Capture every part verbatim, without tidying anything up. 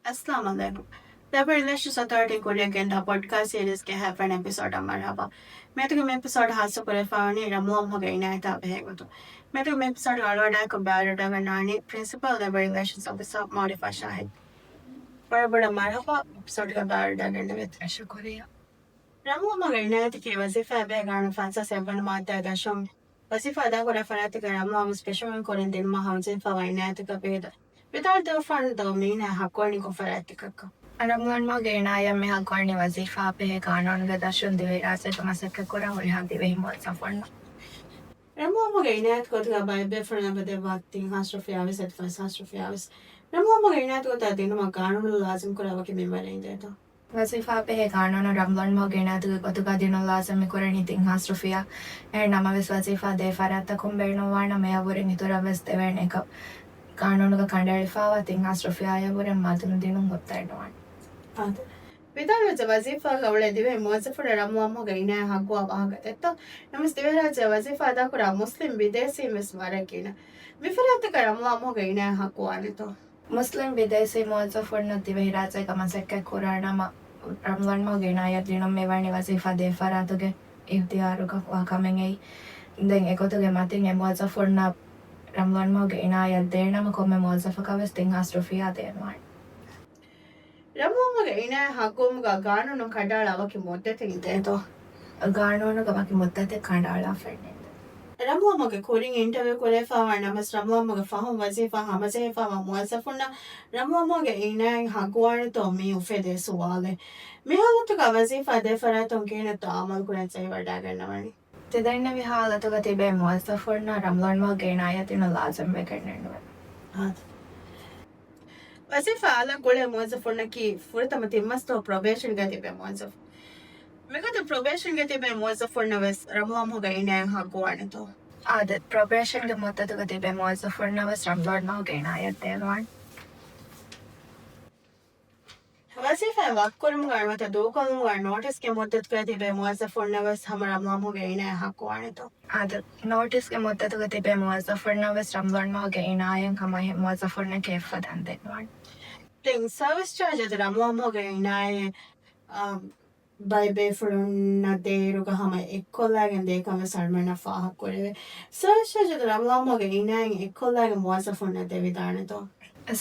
އައްސަލާމު ޢަލައިކުމް. ލޭބަރ ރިލޭޝަންސް އޮތޯރިޓީން ކުރިއަށް ގެންދާ ޕޮޑްކާސްޓް ސީރީޒްގެ ހަތްވަނަ އެޕިސޯޑަށް މަރުޙަބާ. މިއަދުގެ މި އެޕިސޯޑް ޚާއްޞަ ކުރެވިފައިވަނީ ރަމްލާންމަހުގެ އިނާޔަތާ ބެހޭ ގޮތުން. މިއަދުގެ މި އެޕިސޯޑްގެ އަޅުގަނޑާއެކު ބައިވެރިވެވަޑައިގަންނަވަނީ ޕްރިންސިޕަލް ލޭބަރ ރިލޭޝަންސް އޮފިސަރ މައުރިފާ ޝާހިދު. ވަރަށް ބޮޑަށް މަރުޙަބާ އެޕިސޯޑްގަ ބައިވެރިވެވަޑައިގަންނަވަނީ. ޝުކުރިއްޔާ. ރަމްލާންމަހުގެ އިނާޔަތަކީ ވަޒީފާއާ ބެހޭ ގާނޫނު ފަންސާސް އެއްވަނަ މާއްދާއާ ދަށުން ވަޒީފާ އަދާކުރާ ފަރާތްތަކަށް ރަމްލާން ވެސް ޕެށުމުން ކުރިން ދިނުމަށް ހަމަޖެހިފައިވާ އިނާޔަތަކަށް ވިދާޅު ދެއްވާފައިވަނީ ދެ މީހުންނާ ހައްގުވަނީ ކޮން ފަރާތްތަކަކަށް؟ ރަމްލާންމަހުގެ އިނާޔަތް މި ހައްގުވަނީ ވަޒީފާއާ ބެހޭ ގާނޫނުގެ ދަށުން ދިވެހިރާއްޖޭގަ މަސައްކަތްކުރާ ހުރިހާ ދިވެހި މުވައްޒަފުންނަށް. ރަމްލާންމަހުގެ އިނާޔަތް ގޮތުގަ ބައެއް ބޭފުޅުންނަށް އެބަ ދެއްވާ ތިން ހާސް ރުފިޔާ ވެސް އަދި ފަސް ހާސް ރުފިޔާ ވެސް. ރަމްލާންމަހުގެ އިނާޔަތް ގޮތަށް ދިނުމަށް ގާނޫނު ލާޒިމް ކުރާ ވަކި މިންވަރެއް އިނދޭތޯ؟ ވަޒީފާއާ ބެހޭ ގާނޫނުން ރަމްލާންމަހުގެ އިނާޔަތުގެ ގޮތުގަ ދިނުން ލާޒިމް މިކުރަނީ ތިން ހާސް ރުފިޔާ. އެހެން ނަމަވެސް، ވަޒީފާ ދޭ ފަރާތްތަކުން ބޭނުންވާނަމަ އެއަށްވުރެން އިތުރަށް ވެސް ދެވޭނެ އެކަށް ގާނޫނުގަ ކަނޑައެޅިފައިވާ ތިން ހާސް ރުފިޔާއަށްވުރެން މަދުނު ދިނުން ހުއްދައެއް ނުވާނެ. އާދެ. ވިދާޅުވެއްޖެ ވަޒީފާގަ އުޅޭ ދިވެހި މުވައްޒަފުންނަށް ރަމްލާންމަހުގެ އިނާޔަތް ހައްގުވާ ވާހަކަ ދެއްތޯ؟ ނަމަވެސް ދިވެހިރާއްޖޭގަ ވަޒީފާ އަދާކުރާ މުސްލިމް ބިދޭސީން ވެސް ވަރަށް ގިނަ. މިފަރާތްތަކަށް ރަމްލާންމަހުގެ އިނާޔަތް ހައްގުވާނެތޯ؟ މުސްލިމް ބިދޭސީ މުވައްޒަފުންނަށް ދިވެހިރާއްޖޭގަ މަސައްކަތް ކުރާ ނަމަ، ރަމްލާންމަހުގެ އިނާޔަތް ދިނުން މިވަނީ ވަޒީފާ ދޭ ފަރާތުގެ އިޚްތިޔާރުގަ ވާ ކަމެއް އެއީ. ދެން އެގޮތުގެ މަތިން އެ މުވައްޒަފުންނަށް ރަމްލާންމަހުގެ އިނާޔަތް ދޭނަމަ ކޮންމެ މުވައްޒަފަކަށް ވެސް ތިން ހާސް ރުފިޔާ ދޭންވާނެ. ރަމްލާންމަހުގެ އިނާޔަތް ހައްގުވުމުގަ ގާނޫނުން ކަނޑައަޅާ ވަކި މުއްދަތެއް އިނދޭތޯ؟ ގާނޫނުގަ ވަކި މުއްދަތެއް ކަނޑައަޅާފައެއް ނެތް. ރަމްލާންމަހުގެ ކުރިން އިންޓަވިއު ކުރެވިފައިވާ ނަމަވެސް، ރަމްލާންމަހުގެ ފަހުން ވަޒީފާ ހަމަޖެހިފައިވާ މުވައްޒަފުންނަށް ރަމްލާންމަހުގެ އިނާޔަތް ހައްގުވާނެތޯ މި އުފެދޭ ސުވާލެއް. މި ހާލަތުގަ ވަޒީފާ ދޭ ފަރާތުން ކިހިނެއްތޯ އަމަލު ކުރަން ޖެހިވަޑައިގަންނަވަނީ؟ ތިދެންނެވި ހާލަތުގަ ތިބޭ މުވައްޒަފުންނަށް ރަމްލާންމަހުގެ އިނާޔަތް ދިނުން ލާޒިމް ވެގެންނެއް ނުވޭ. އާދެ. ވަޒީފާ އަލަށް ގުޅޭ މުވައްޒަފުންނަކީ ފުރަތަމަ ތިން މަސްތޯ ޕްރޮބޭޝަންގަ ތިބޭ މުވައްޒަފުން. މިގޮތަށް ޕްރޮބޭޝަންގަ ތިބޭ މުވައްޒަފުންނަށް ވެސް ރަމްލާންމަހުގެ އިނާޔަތް ހައްގުވާނެތޯ؟ އާދެ، ޕްރޮބޭޝަންގެ މުއްދަތުގަ ތިބޭ މުވައްޒަފުންނަށް ވެސް ރަމްލާންމަހުގެ އިނާޔަތް ދޭންވާނެ. ވަޒީފާއިން ވަކިކުރުމުގަ ނުވަތަ ދޫކޮށްލުމުގަ ނޯޓިސްގެ މުއްދަތުގަ ތިބޭ މުވައްޒަފުންނަށް ވެސް ހަމަ ރަމްލާންމަހުގެ އިނާޔަތް ހައްގުވާނެތޯ؟ އާދެ، ނޯޓިސްގެ މުއްދަތުގަ ތިބޭ މުވައްޒަފުންނަށް ވެސް ރަމްލާންމަހުގެ އިނާޔަތް ހަމަ އެހެން މުވައްޒަފުންނަކަށް އެއްފަދައިން ދޭންވާނެ. ދެން ސަރވިސް ޗާޖް އަދި ރަމްލާންމަހުގެ އިނާޔަތް، އާ، ބައެއް ބޭފުޅުންނަށް ދޭއިރުގަ ހަމަ އެއްކޮށްލައިގެން ދޭކަން ވެސް އަޅުމެންނަށް ފާހަގަކުރެވޭ. ސަރވިސް ޗާޖް އަދި ރަމްލާންމަހުގެ އިނާޔަތް އެއްކޮށްލައިގެން މުވައްޒަފުންނަށް ދެވިދާނެތޯ؟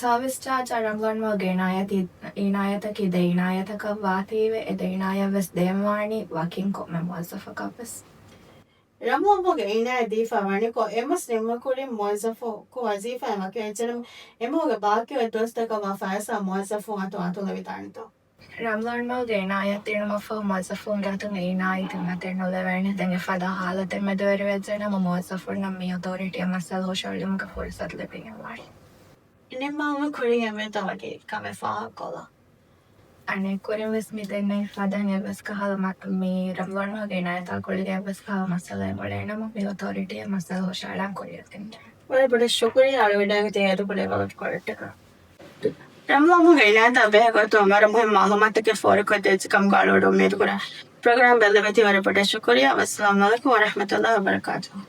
ސަރވިސް ޗާޖް އަދި ރަމްލާންމަހުގެ އިނާޔަތީ، އިނާޔަތަކީ ދެ އިނާޔަތަކަށް ވާތީވެ، އެ ދެ އިނާޔަތް ވެސް ދޭންވާނީ ވަކިން ކޮންމެ މުވައްޒަފަކަށް ވެސް. ރަމްލާންމަހުގެ އިނާޔަތް ދީފައި ވަނީކޮށް، އެ މަސް ނިމުމުގެ ކުރިން މުވައްޒަފަކު ވަޒީފާއިން ވަކިވެއްޖެނަމަ، އެމަހުގެ ބާކީވެ ދުވަސްތަކަށް ވާ ފައިސާ މުވައްޒަފުން އަތުން އަތުލަވިދާނެތޯ؟ ރަމްލާންމަހުގެ އިނާޔަތް ދިނުމަށްފަހު މުވައްޒަފުންގެ އަތުން އެ އިނާޔަތް ދެމަތިން ނުލެވޭނެ. ދެން އެފަދަ ހާލަތެއް މެދުވެރިވެއްޖެނަމަ، މުވައްޒަފުންނަށް މި އޮތޯރިޓީއަށް މައްސަލަ ހުށައެޅުމުގެ ފުރުސަތު ލިބިގެންވާނެ. ނިންމާލުމުގެ ކުރިން އެންމެ ތަން ވަކި ކަމެއް ފާހަގަކޮށްލާ. އަނެއްކުރިން ވެސް މި ދެންނެވި ފަދައިން އެއްވެސް ކަހަލަ މަ-، މި ރަމްލާންމަހުގެ އިނާޔަތާ ގުޅިގެން އެއްވެސް ކަހަލަ މައްސަލައެއް އުޅޭނަމަ، މި އޮތޯރިޓީއަށް މައްސަލަ ހުށައަޅާން ކުރިއަށް ގެންދެވޭނެ. ވަރަށް ބޮޑަށް ޝުކުރިއްޔާ އަޅުގަނޑާގެ ތި އެދުކުރެއްވި ވަގުތުކޮޅަށްޓަކާ. ރަމްލާންމަހުގެ އިނާޔަތާ ބެހޭ ގޮތުން ވަރަށް މުހިންމު މައުލޫމާތުތަކެއް ފޯރުކޮށްދެއްވި ކަމުގަ އަޅުގަނޑު އުއްމީދުކުރާ. ޕްރޮގްރާމް ބެއްލެވޭތީ ވަރަށް ބޮޑަށް ޝުކުރިއްޔާ. ވައްސަލާމު ޢަލައިކުމް ވަރަޙްމަތުﷲ ވަބަރަކާތުހު.